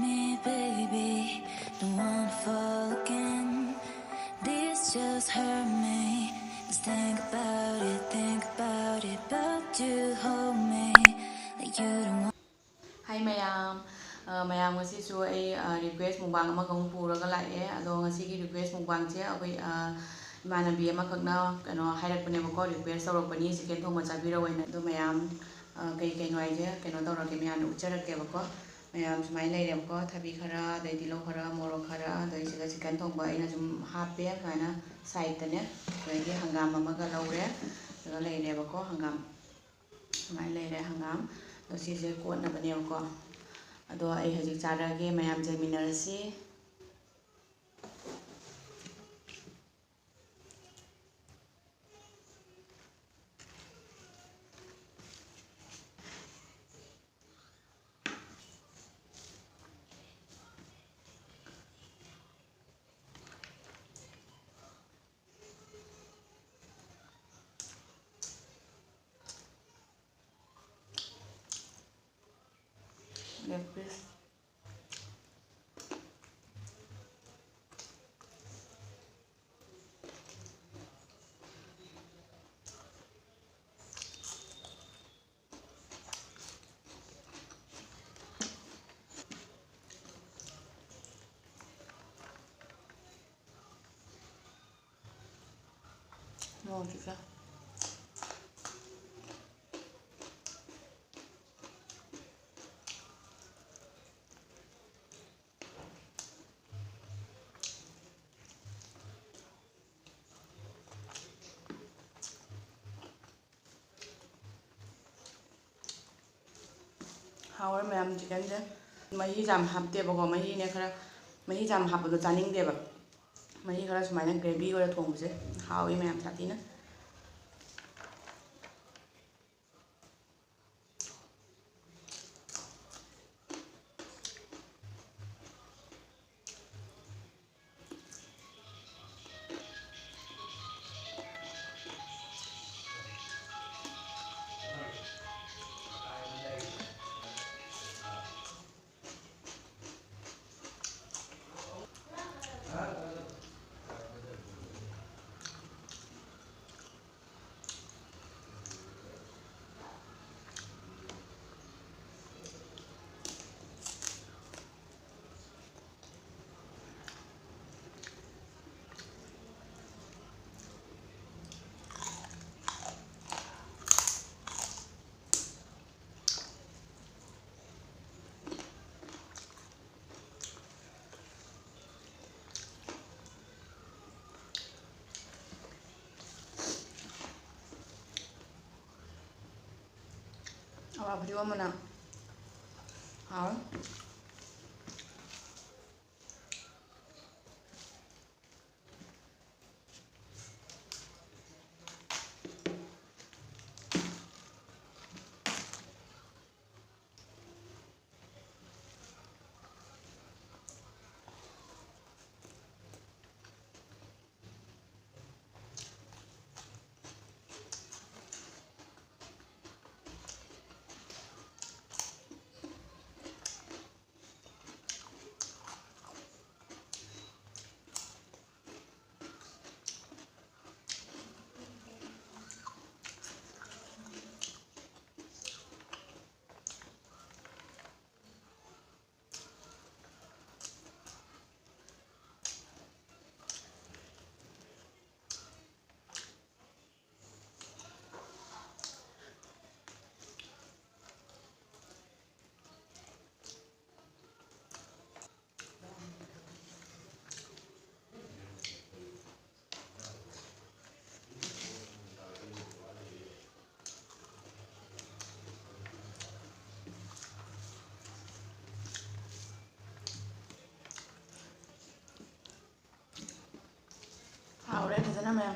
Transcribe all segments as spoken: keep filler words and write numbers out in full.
Me, baby, don't wanna fall again. This just hurt me. Just think about it, think about it, but you hold me like you don't want. Hi ꯃꯌꯥꯝ, ꯑ, ꯃꯌꯥꯝ ꯉꯁꯤꯁꯨ ꯑꯩ, ꯑ, request mukbang ꯑꯃꯒ ꯑꯃꯨꯛ ꯄꯨꯔꯒ ꯂꯥꯛꯑꯦ꯫ ꯑꯗꯣ ꯉꯁꯤꯒꯤ request mukbangꯁꯦ ꯑꯩꯈꯣꯏ, ꯑ, ꯏꯃꯥꯟꯅꯕꯤ ꯑꯃꯈꯛꯅ ꯀꯩꯅꯣ ꯍꯥꯏꯔꯛꯄꯅꯦꯕꯀꯣ, request ꯇꯧꯔꯛꯄꯅꯤ chicken ꯊꯣꯡꯕ ꯆꯥꯕꯤꯔꯛꯑꯣꯅ꯫ ꯑꯗꯣ ꯃꯌꯥꯝ, ꯑ, ꯀꯩ ꯀꯩꯅꯣ ꯍꯥꯏꯁꯦ ꯀꯩꯅꯣ ꯇꯧꯔꯒꯦ, ꯃꯌꯥꯝꯗ ꯎꯠꯆꯔꯛꯀꯦꯕꯀꯣ꯫ ꯃꯌꯥꯝ ꯁꯨꯃꯥꯏꯅ ꯂꯩꯔꯦꯕꯀꯣ, ꯊꯕꯤ ꯈꯔ, ꯑꯗꯩ ꯇꯤꯜꯍꯧ ꯈꯔ, ꯃꯣꯔꯣꯛ ꯈꯔ, ꯑꯗꯩ ꯁꯤꯗ chicken ꯊꯣꯡꯕ ꯑꯩꯅ ꯁꯨꯝ ꯍꯥꯞꯄꯦ ꯁꯨꯃꯥꯏꯅ sideꯇꯅꯦ꯫ ꯑꯗꯒꯤ ꯍꯪꯒꯥꯝ ꯑꯃꯒ ꯂꯧꯔꯦ, ꯑꯗꯨꯒ ꯂꯩꯔꯦꯕꯀꯣ, ꯍꯪꯒꯥꯝ ꯁꯨꯃꯥꯏꯅ ꯂꯩꯔꯦ, ꯍꯪꯒꯥꯝ꯫ ꯑꯗꯣ ꯁꯤꯁꯦ ꯀꯣꯠꯅꯕꯅꯦꯕꯀꯣ꯫ ꯑꯗꯣ ꯑꯩ ꯍꯧꯖꯤꯛ ꯆꯥꯔꯒꯦ, ꯃꯌꯥꯝ ꯌꯦꯡꯃꯤꯟꯅꯔꯁꯤ꯫ Leg piece꯫ ꯃꯣꯔꯣꯛꯁꯤꯒ꯫ ꯍꯥꯎꯔꯦ ꯃꯌꯥꯝ, chickenꯁꯦ ꯃꯍꯤ ꯌꯥꯝ ꯍꯥꯞꯇꯦꯕꯀꯣ꯫ ꯃꯍꯤꯅꯦ ꯈꯔ, ꯃꯍꯤ ꯌꯥꯝ ꯍꯥꯞꯄꯗꯣ ꯆꯥꯅꯤꯡꯗꯦꯕ꯫ ꯃꯍꯤ ꯈꯔ ꯁꯨꯃꯥꯏꯅ gravy ꯑꯣꯏꯅ ꯊꯣꯡꯕꯁꯦ ꯍꯥꯎꯋꯤ ꯃꯌꯥꯝ, ꯁꯥꯊꯤꯅ꯫ ꯐꯗꯤꯒꯣꯝ ꯃꯅꯥ꯫ ꯍꯥꯎ꯫ ꯍꯥꯎꯔꯦ ꯐꯖꯅ ꯃꯌꯥꯝ꯫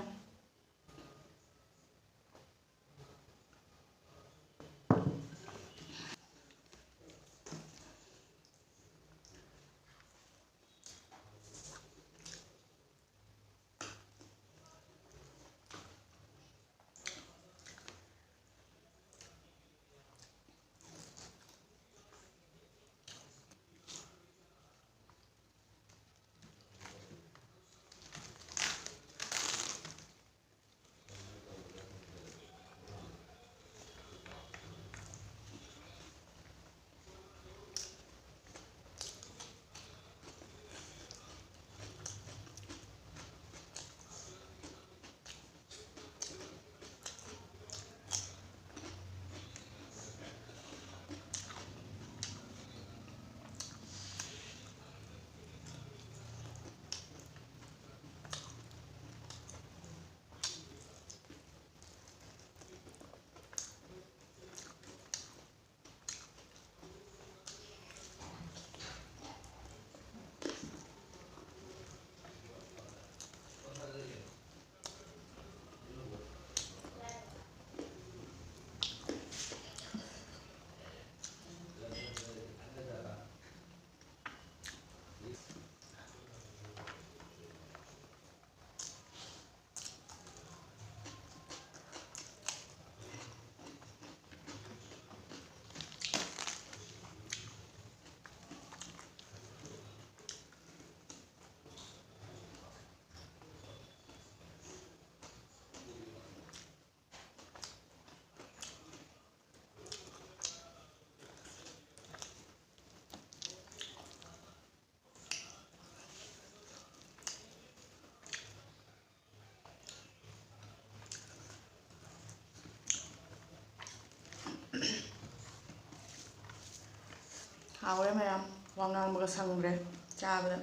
ꯍꯥꯎꯔꯦ ꯃꯌꯥꯝ, ꯋꯥ ꯉꯥꯡꯕꯒ ꯁꯪꯗ꯭ꯔꯦ ꯆꯥꯕꯗ꯫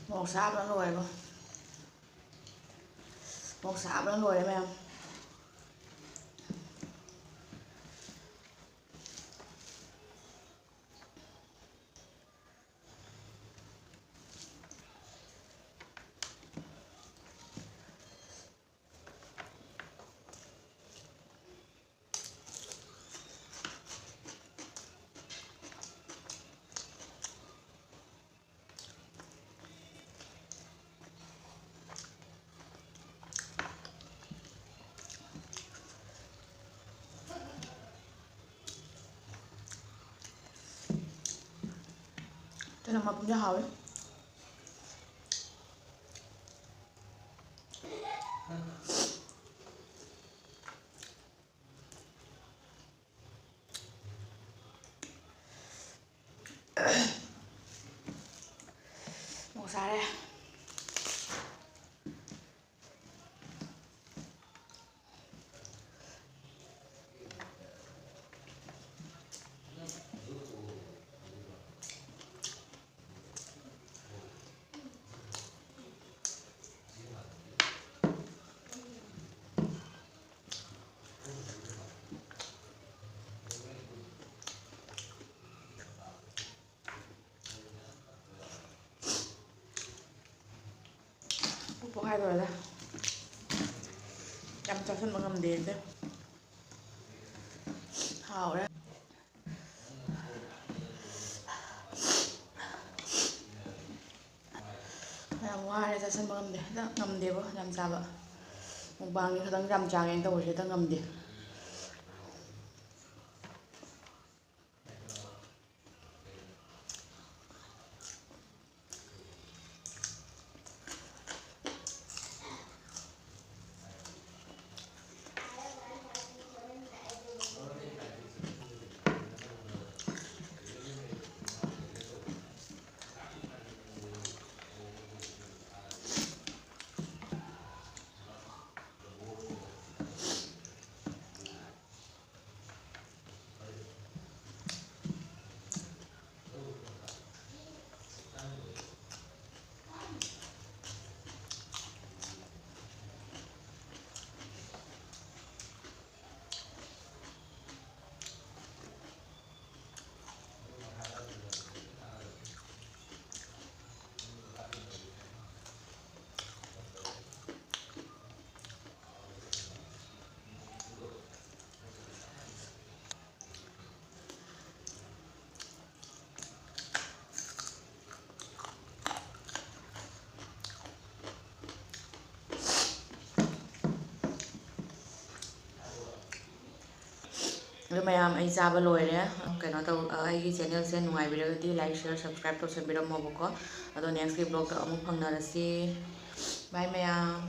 ꯃꯣꯔꯣꯛ ꯁꯥꯕꯅ ꯂꯣꯏꯔꯦꯕꯣ꯫ ꯃꯣꯔꯣꯛ ꯁꯥꯕꯅ ꯂꯣꯏꯔꯦ ꯃꯌꯥꯝ꯫ ꯆꯅꯝ ꯃꯄꯨꯝꯁꯦ ꯍꯥꯎꯋꯦ꯫ ꯃꯣꯔꯣꯛ ꯁꯥꯔꯦ꯫ ꯍꯥꯏꯔꯣꯏꯗ꯫ ꯌꯥꯝ ꯆꯥꯁꯟꯕ ꯉꯝꯗꯦ ꯑꯩꯗꯤ꯫ ꯍꯥꯎꯔꯦ꯫ ꯌꯥꯝ ꯋꯥꯔꯦ, ꯆꯥꯁꯟꯕ ꯉꯝꯗꯦ꯫ ꯍꯦꯛꯇ ꯉꯝꯗꯦꯕꯣ ꯌꯥꯝ ꯆꯥꯕ꯫ ꯃꯨꯛꯕꯥꯡꯒꯤ ꯈꯤꯇꯪ ꯌꯥꯝ ꯆꯥꯒꯦꯅ ꯇꯧꯕꯁꯦ ꯍꯦꯛꯇ ꯉꯝꯗꯦ꯫ ꯑꯗꯨ ꯃꯌꯥꯝ, ꯑꯩ ꯆꯥꯕ ꯂꯣꯏꯔꯦ꯫ ꯀꯩꯅꯣ ꯇꯧ, ꯑꯩꯒꯤ channelꯁꯦ ꯅꯨꯡꯉꯥꯏꯕꯤꯔꯒꯗꯤ like, share, subscribe ꯇꯧꯁꯟꯕꯤꯔꯝꯃꯣꯕꯀꯣ꯫ ꯑꯗꯣ nextꯀꯤ vlogꯇ ꯑꯃꯨꯛ ꯐꯪꯅꯔꯁꯤ꯫ Bye ꯃꯌꯥꯝ꯫